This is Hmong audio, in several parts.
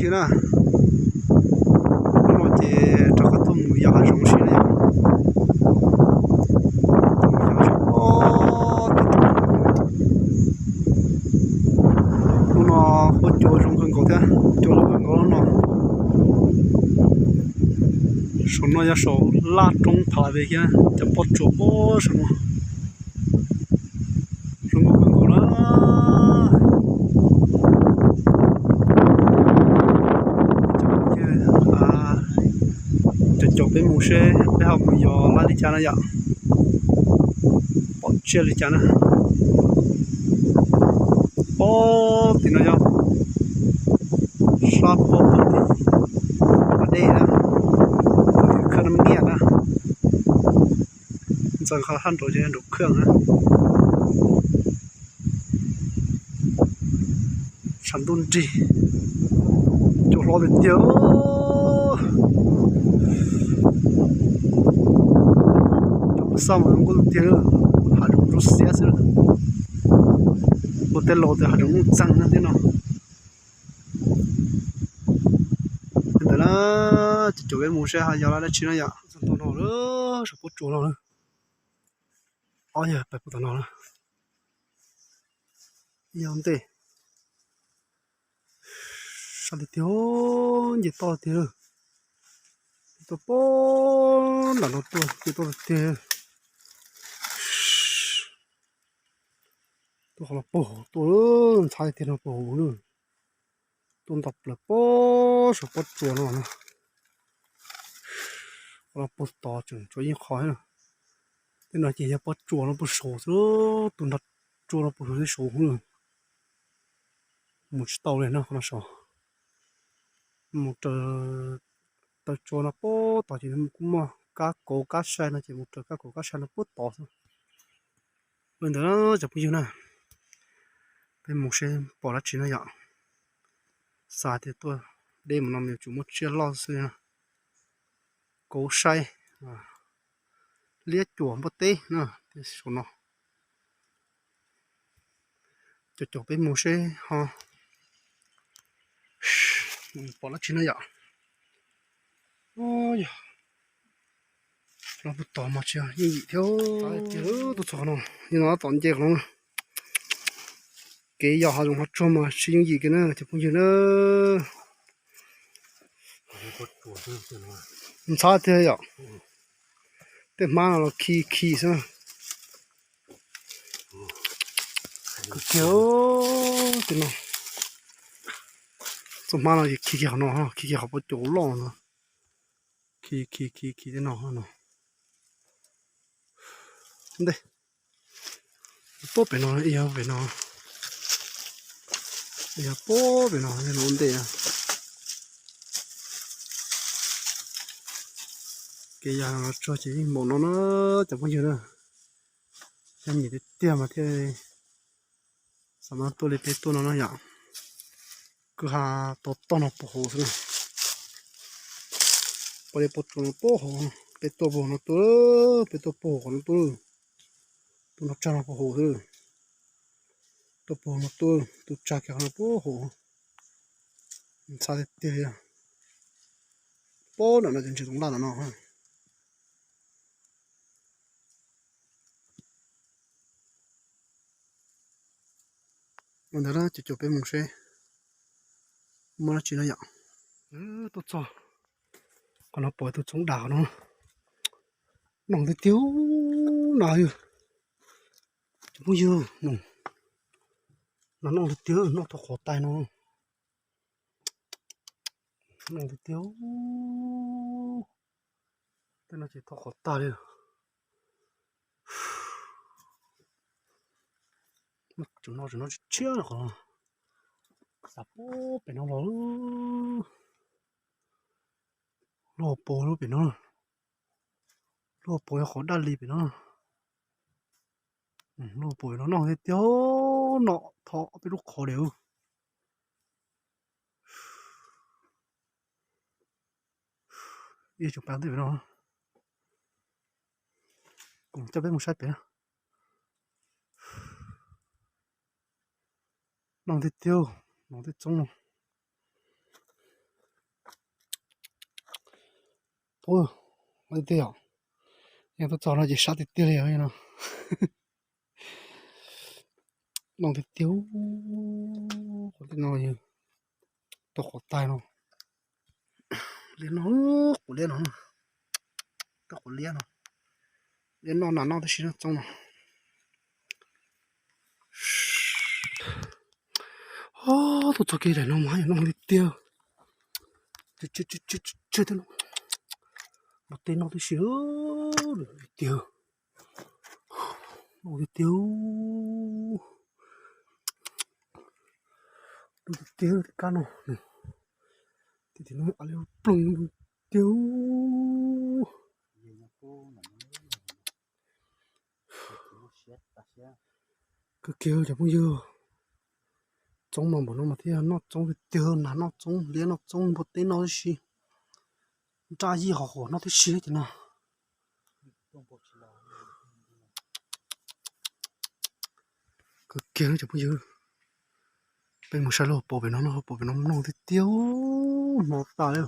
Na, hnub no ces rov qab tuaj mus yos hav zoov si na yom. Tuaj mus yos hav zoov, hnub no huab cua zoo kawg nkaus thiab, cua zoo kawg nkaus no. Saum no yog saum laj roob Pha La Ve thiab cov pob tsuas pob saum no. Zoo nkauj kawg nkaus na. Cov caum peb mus seb peb ho mus yos laj li cas na yom. Pom tsiaj li cas na. Pob tim no yog sab pob tim pas dej na, tim khawb nab nkiaj na. Ntxeev qhov hab nraud ces nraum khawb na. Tshav ntuj nrig, cua hlob tiag tiag. Cov xaj mas zoo nkauj tiag, hav zoov ntsuab xiab xwb. Luag tej laus tias hav zoov nuj txeeg no thiab no. Li ntawd na, ces caum peb mus seb ho yog laj dab tsi na yom. Txog ntua no lawm, saum pob tsuas no lawm. Ob yawg pais puag tom no na. Yog ntej. Sab tiag tiag, nce toj tiag. Nce toj pob nram no tuaj, nce toj tiag tiag. Tuaj qhov no puag hauv tuaj, ntxhab tiag tiag no puag hauv na. Tuaj nto plaws pob saum pob tsuas no na. Qhov no puag tod tseem tshuav ib qho thiab na. Tej no ces yog pob tsuas no puag saud xwb, tus nrog tsua no puag saud xwb saud na. Mus tsis tau li na qhov no saud. Mus raws taw tsua no puag tod ces kuj muaj kab kauv kab sai no ces mus raws kab kauv kab sai no puag tod xwb. Li ntawd cov phooj ywg na, peb mus seb pom dab tsi no yom. Xav tias tuaj deb mus no nws tsuas muaj tsiaj loj xwb na. Kauv sai, liab cuam npua teb na, tej saum no. Caum caum peb mus seb ho pom dab tsi no yom. Yog no puag tod mas tsis yeej yim thiab. Tuaj txog qhov no, yog no tom nce qhov no. Kev yos hav zoov hav tsuag mas tsis yooj yim kiag na cov phooj ywg na. Ntxhab tiag yom. Tej hmab no los khi khi xwb na. Kawg kiag tej no. Txoj hmab no ces khi kiag qhov no, khi kiag qhov pob cuas loj no. Khi khi khi khi tej no no. Ntej, tuaj pem no, ib yog pem no, ib yog puag pem no, yog no ua ntej. Kev yos no tsuag ces yeej npaum no na cov phooj ywg na. Yog nyiam tiag tiag mas thiaj xav mas tuaj li peb tuaj no na yom. Kwj ha tau toj no puag hauv xwb na. Pom li pob tsuas no puag hauv, peb tuaj puag no tuaj, peb tuaj puag hauv qhov no tuaj, tuaj nrog tsag no puag hauv xwb. Tuaj puag no tuaj, tuaj tsag kiag qhov no puag hauv. Ntxhab tiag tiag li. Puag nram no ces ntsis toov laj nram no. Ua ntawd na, caum caum peb mus seb muaj dab tsi no yom. Tuaj txog qhov no pom tus txoov dam qhov no, noog tiag tiag na yog. Cov phooj ywg, no noog tiag tiag, noj tau qhov tais no. Noog tiag tiag. Tej no ces tau qhov tag li. Tseem no tseem no tshiab tshiab qhov no. Xav puag pem no los, luag puag lub pem no, luag puag yog qhov daj li pem no. Luag puag pem no noj tiag tiag, no thov peb lub qhov diam. Ib tsoom pab ntej pem no, kuv coj peb mus saib pem na. Noog tiag tiag, noog tej txoob no. qub, qub tiag yom. Yeej tuaj txog no ces sab tiag tiag li no. Noj tiag tiag, qhov tej no yog tau qhov tais no. Liab no, qhov liab no, tau qhov liab no. Liab noj nas noj tib si noj txoob no. Tuaj txog kiag daim no mas yog noj tiag tiag. Tsw tsw tsw tsw tsw, npua teb noj tib si tiag. Noj tiag tiag. Noj tiag tiag, tej kab no. Tej tim no a li ploog tiag. Kawg kiag cov phooj ywg, txoob mas npaum no mas thiaj noj txoob tiag tiag, nas noj txoob, liab noj txoob, npua teb noj tib si. Nraj yij hos huam noj tib si ces no. Kawg kiag cov phooj ywg, peb mus saib lub hauv paus pem no, lub hauv paus pem no noj tiag tiag, hnov tas li.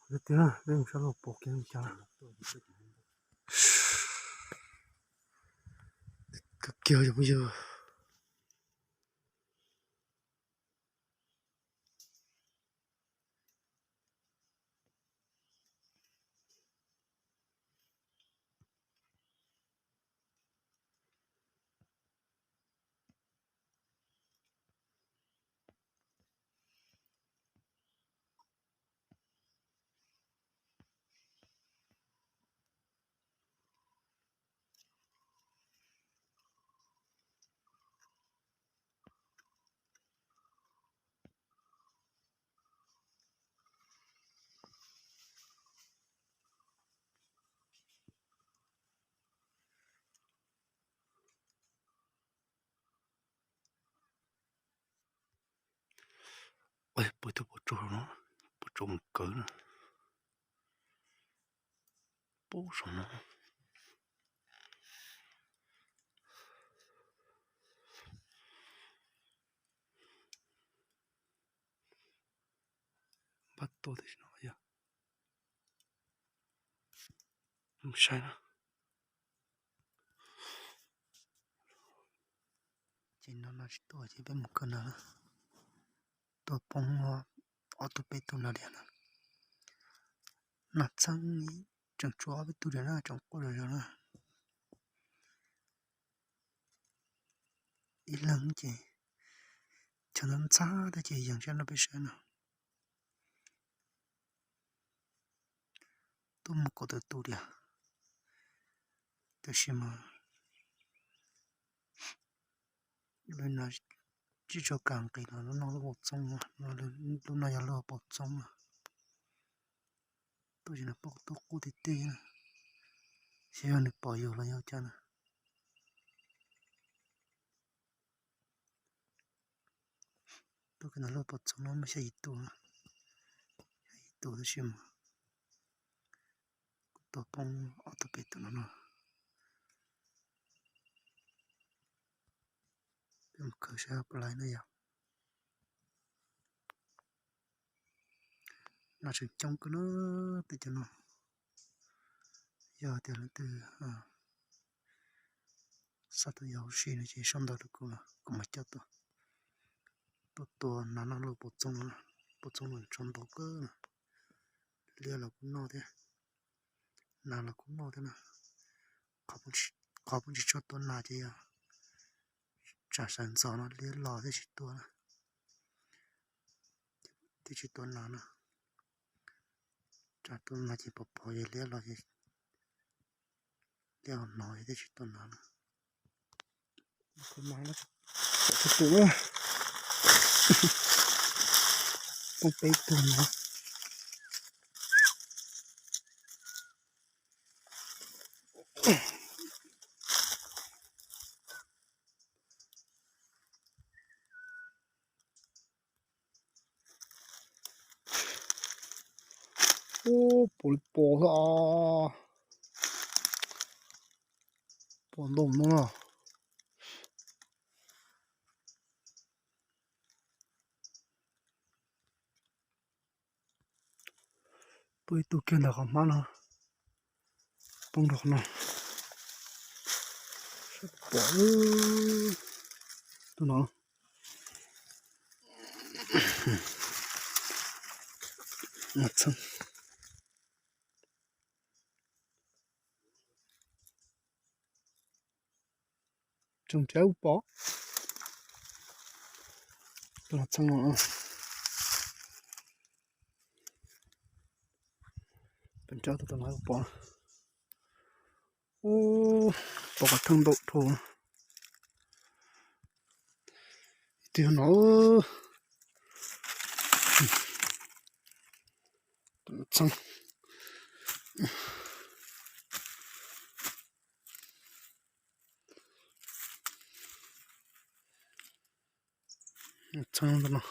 Tiag tiag, peb mus saib lub hauv paus kiag cas. Kawg kiag cov phooj ywg. Peb tus pov tsau no, pov tsau mus kawg na. Pov saum no. Npaj tuaj tam sim no yog. Mus saib na. Ces no no tsis tuaj ces peb mus kawg no na. Tuaj poob ob tug peb tug no diam na. Nas txheeb tseem tshuav ob peb tug diam na, tseem quaj zom zaws na. Ib leeg ces chaw ntxhab ntxhab thiab ces yees siab no peb saib no. Tuaj mus kaum tawm tus diam. Tab sis mas lub no tsis tshua kam nqis los lub no lub paus txoob, lub no yog lub paus txoob na. Tuaj ces nws pom tuaj qub tiag tiag na. Xyov yog nws pom yus los yog cas na. Tuaj kiag ntawm lub paus txoob no muaj xya yim tus, xya yim tus tab sis mas kuj tuaj poob ob tug peb tug no no. Peb mus khaws saib puas laib na yom. Nas tseem coob kawg na, tej cov no. Yog tias leej twg xav tau yog huv si no ces sau ntawv rau kuv los kuv mam coj tuaj, tuaj tua nas noj lub paus txoob no. Paus txoob no tsau ntau kawg na. Liab los kuj noj thiab, nas los kuj noj thiab na. Qhov pheej tsis tshua tua nas ces yog tsam sawv ntxov no liab los thiaj tsis tua na, thiaj tsis tua nas na. Tsam tua nas ces pom pom ces liab los ces liab hnov thiaj tsis tua nas na. Tus na, poob peb tug no. Ub, puas li pos xwb os. Pos ntau no na. Tuaj ib tug kiag ntawm qhov hmab no, poob rau qhov no. Pom tus no. Tseem tsev ua pom. Tus no txheej no. Peb nrab tus no ua pom. Ub, pom qhov theej ntau dhau. Tus no. Txheej. Txheej no.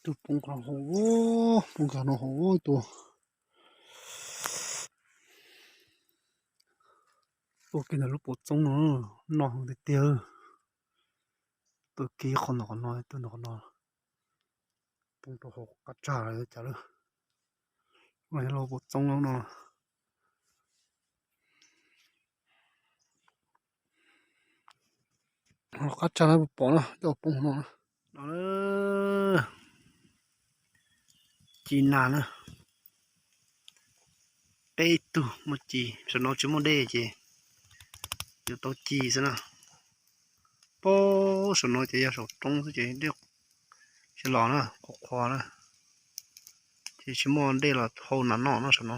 Tus poob qhov hauv, poob qhov no hauv tus. Ua kiag ntawm lub pob txoob no, no heev tiag tiag. Tuaj kiag qhov ntawm qhov no, tuaj ntawm qhov no. Poob rau hauv qab tsag lawm cas lawm. Mas yog lub pob txoob no. Qab tsag no pom na, coj poob no. No, ci nas na. Peb tug muaj ci, saum no tsis muaj dej ces yuav tau ci xwb na. Pab saum no ces yog saum roob xwb ces dej tsis los na, qhuav qhuav na. Ces tsis muaj dej los hau nas noj no saum no.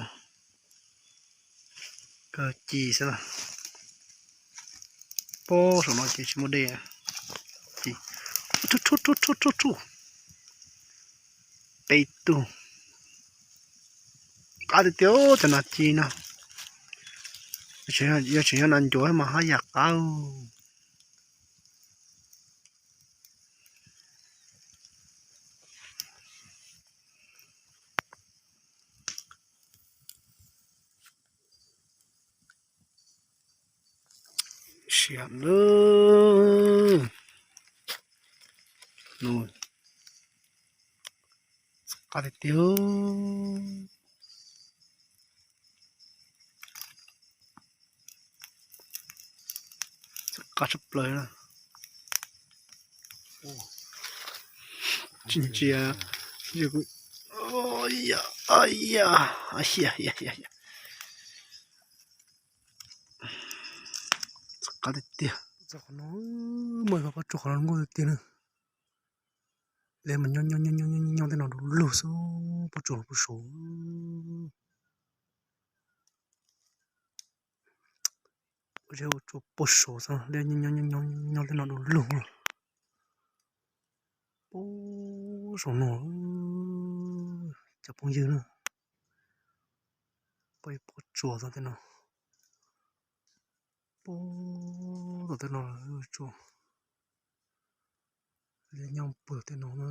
Kawg ci xwb na. Pab saum no ces tsis muaj dej. Ci, rub rub rub rub rub. Peb tug. Qab tiag tiag cov nas ci no. Yog tseem yog nas ncuav mas haj yam qab. Siab lawm. Qab tiag tiag. Qab tshaj plaws na. Tsis ntsia. Qab tiag tiag. Txog qhov no, muaj ib qho pob tsuas qhov no nkuj tiag tiag na. Liab mas nyob nyob nyob nyob nyob tej no du lug xwb, pob tsuas no puag saud. Ua tsuas puag saud xwb, liab nyob nyob nyob nyob tej no du lug. Puag saum no, cov phooj ywg na, pom ib pob tsuas txog tej no. Puag tom tej no tsuas. Liab nyob puag tej no na.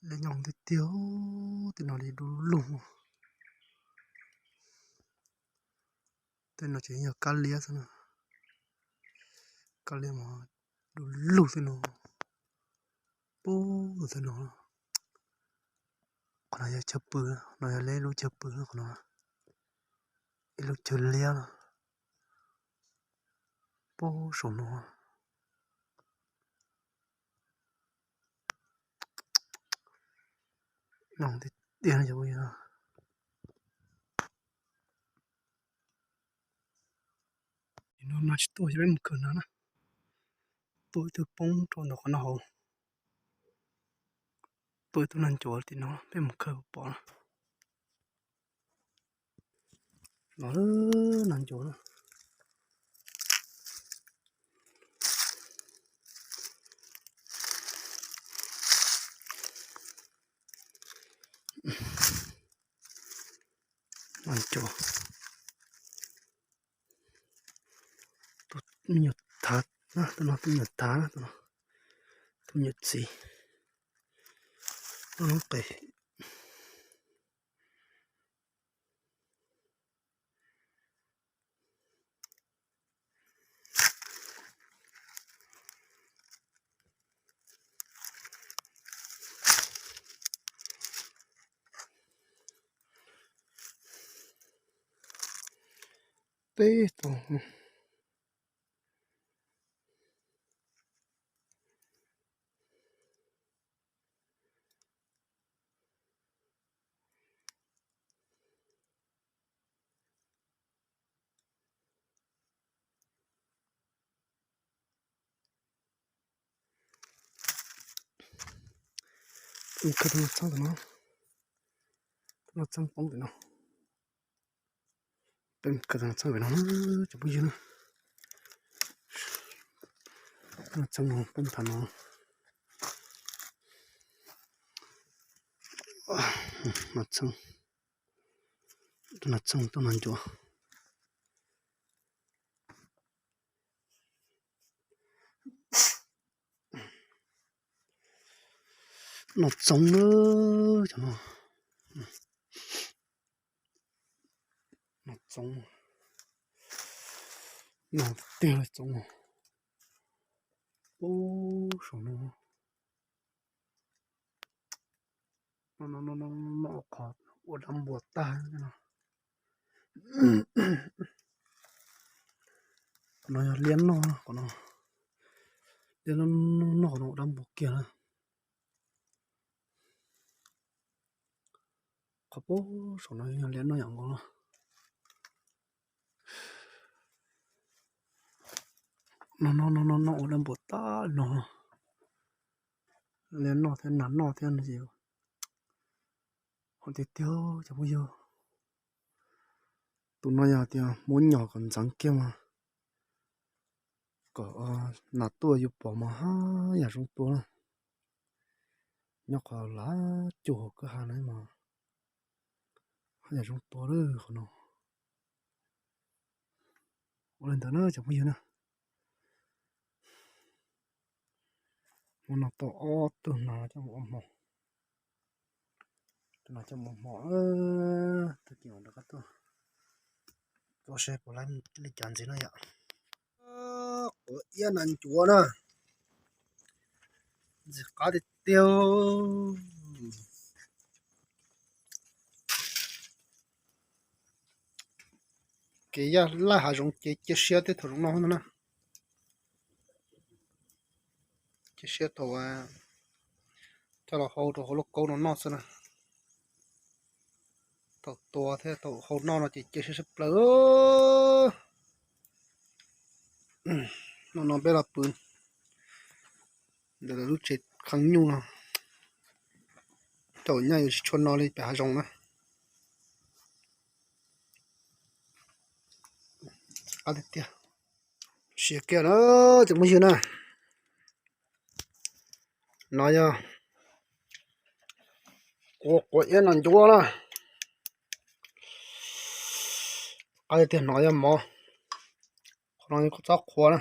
Liab nyob tiag tiag, tej no li du lug. Tej no ces yog kab liab xwb na. Kab liab mas du lug tej no. Puag tej no. Qhov no yog chaw pw, no yog leb lub chaw pw qhov no. Ib lub chaw liab puag saum no. No tiag tiag no. No no tsis tuaj, peb mus khaws nas na. Tuaj ib tug poob rau ntawm qhov no hauv. Tuaj ib tug nas ncuav tim no, peb mus khaws pom na. No, nas ncuav na. Nas ncuav. Tus me nyuam thav, tus no tus me nyuam thav, tus me nyuam txiv. Lub qes. teb tau. Peb mus khawb tus no txheeb ntawm no, tus no txheeb poob ntawm no. Peb mus khawb tus no txheeb ntawm no na, cov phooj ywg na. Tus no txheeb no poob ntawm no. No txheeb, tus no txheeb tuaj no ncuav. No txoov na, cov no. No txoov. No tiag tiag txoov. Ub, saum no. No, no, no, no, qhov ua dab npua tag no. Qhov no yog liab noj, qhov no liab noj, noj qhov no ua dab npua kiag na. Qhov pem saum no yog liab noj yam nkaus no. No, no, no, no, no ua dab npua tag no. Liab noj thiab nas noj thiab no ces hov tiag tiag cov phooj ywg. Tus no yog tias muab nyom kom ntxeev kiag mas kom nas tuaj yus pom mas haj yam zoo tua na. Nyob qhov lav cuag hauv kwj ha na mas haj yam zoo tua lawm qhov no. Ua li ntawd na cov phooj ywg na. Ua no tau ob tug nas coj mus ua hmo. Tus no coj mus ua hmo, tag kis mam rov qab tuaj, tuaj seb puas laib li cas ntxiv na yom. Quav iab nas ncuav na, ntxim qab tiag tiag. Kev yaj laj hav zoov ces cia siab tej thaum zoo noj no na. Cia siab thaum coj los hau rau hauv lauj kaub no noj xwb na. Thaum tua thiab thaum hau noj no ces cia siab siab plaws. No no peb los pw ntawm lub tsev khee nyuj no. Thaum nyaj yuav tsis tshua no li pem hav zoov na. Qab tiag tiag. Siav kiag na cov phooj ywg na. No yog quav iab nas ncuav na. Qab tiag tiag. No yog mov, qhov no yog kua txob qhuav na.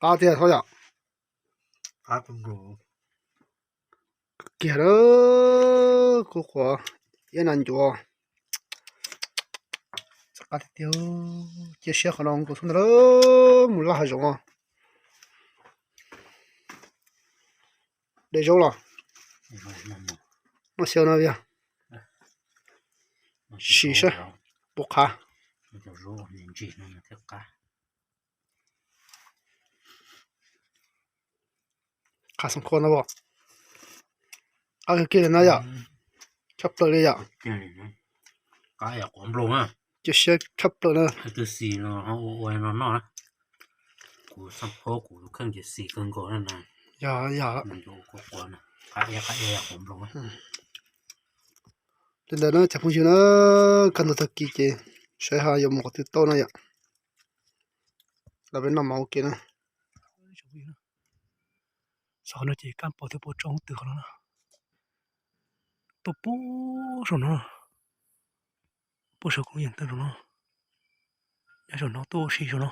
Qab tiag thaub yom. Kiag a, kua quav iab nas ncuav. Qab tiag tiag. Cia siab qhov no nkaus xwb ntag, mus laj hav zoov. De zaub los? Noj xyaw no yog. Sim saib puas qhav. Qhav xoom khua no as. Qab kiag li no yom. Tshaj plaws li yom. Cia siab tshaj plaws na. Kuv xab phob kuv tus kheej ces xis kawg nkaus na. Yog yog. Li ntawd na cov phooj ywg na, kaj ntug tag kis ces saib ho yuav mus qhov twg tau na yom. Los peb noj mov ua ke na. Saum no ces kaj pom thiab puas tsoom twm qhov no na. Tuaj puag saum no, puag saum koom yeem tag saum no, nyob saum no tuaj ua si saum no,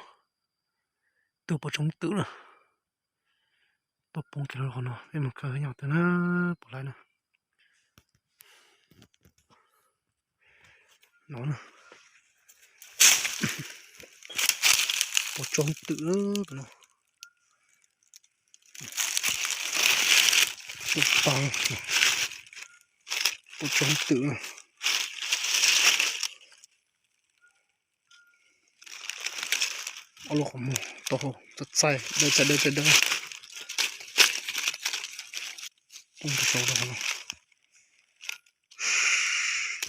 tuaj puas tsoom twm na. Tuaj poob kiag rau qhov no, peb mus kaw nyob qhov twg na, puas laib na. No na, puas tsoom twm na, no. Puas tsoom twm na. Ob lub qhov muag tau hau txaij txaij dawb txaij dawb txaij dawb. Poob rau saud no.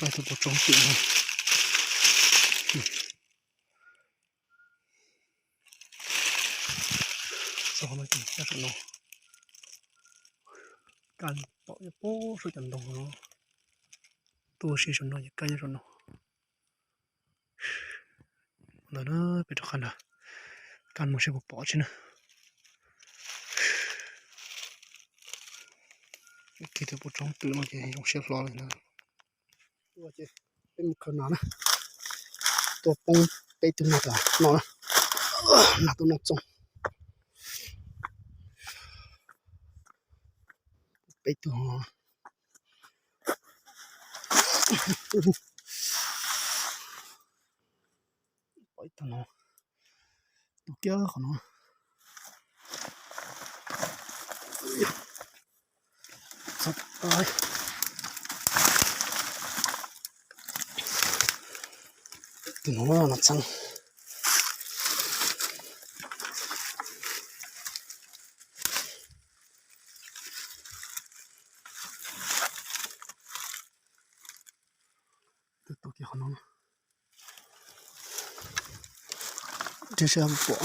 Laij tug puas tsob twm no. Txog no ces nyob saum no. Kaj pom ib pub saum cov ntoo no. Tuaj si saum no ces kaj nyob saum no. Ntawd na, peb rov qab nrad, kaj mus seb puas pom tsi na. Kiag tus puas tsob twm no ces zoo siab hlo li ntawd. Peb mus khaws nas na, tuaj poob peb tug nas tom no na, nas tuaj noj txooj. Peb tug. Pom ib tug no, tus kiag qhov no. Tus no nas txheeb. Tus tus kiag qhov no. Ntshe seb puas pom.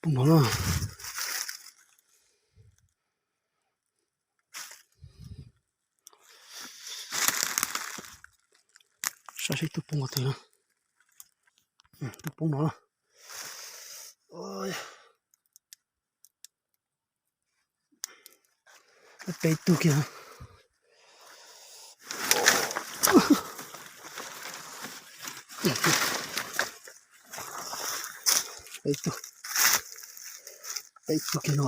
Tus no na. Saib seb tus poob qhov twg na. Tus poob no na. Peb tug kiag. Peb tug, peb tug kiag no.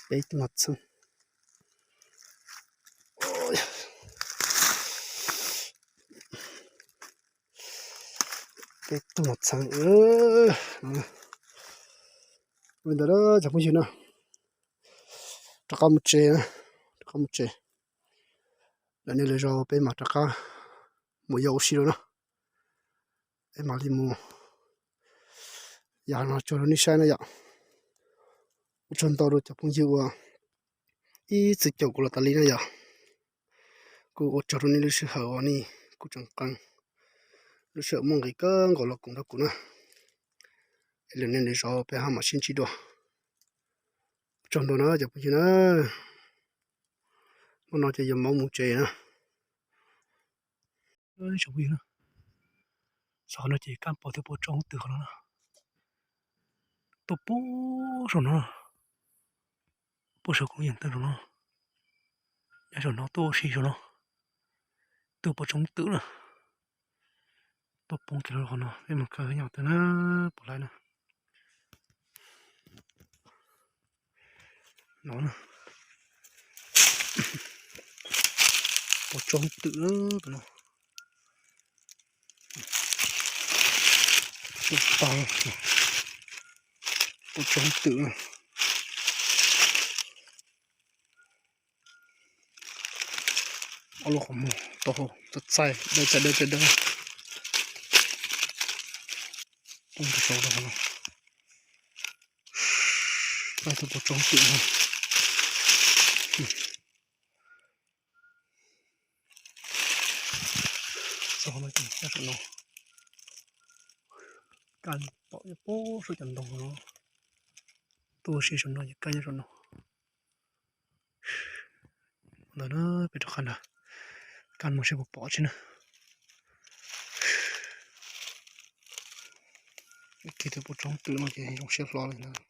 Peb tug nas txheeb. Peb tug nas txheeb. Li ntawd cov phooj ywg na, rov qab mus tsev, rov qab mus tsev. Lwm niaj lwm zaus peb mam rov qab mus yos ua si dua na. Peb mam li mus yos no tso rau nej saib na yom. Ua tsaug ntau rau cov phooj ywg uas ib txwm caum kuv los tas li na yom. Kuj ua tsaug rau nej lub sij hawm uas nej kuj tseem qee lub sij hawm muaj nqis kawg nkaus los koom nrog kuv na. Es lwm niaj lwm zaus peb ho mam sib ntsib dua. Ua tsaug ntau na cov phooj ywg na. Hnub no ces yuav mus tsev na. Saum no ces kaj pom tus puas tsob twm qhov no na. Tuaj pub saum no, pub saum kuv lub yees tawg saum no. Nyob saum no tuaj ua si saum no. Tus puas tsob twm na. Tuaj poob kiag rau qhov no, peb mus khaws nyob twg na, puas laib na. No na, puas tsob twm na, tus no. Tuaj tag, puas tsob twm na. Ob lub qhov muag tau hau txaij txaij dawb txaij dawb txaij dawb. Poob rau saud no. Laij tug puas tsob twm no. Txog no ces nyob saum no. Kaj pom ib pub saum cov ntoo no. Tuaj si saum no ces kaj nyob saum no. Ntawd na, peb rov qab nrad, kaj mus seb puas pom tsi na. Kiag tus puas tsob twm no ces zoo siab hlo li ntawd.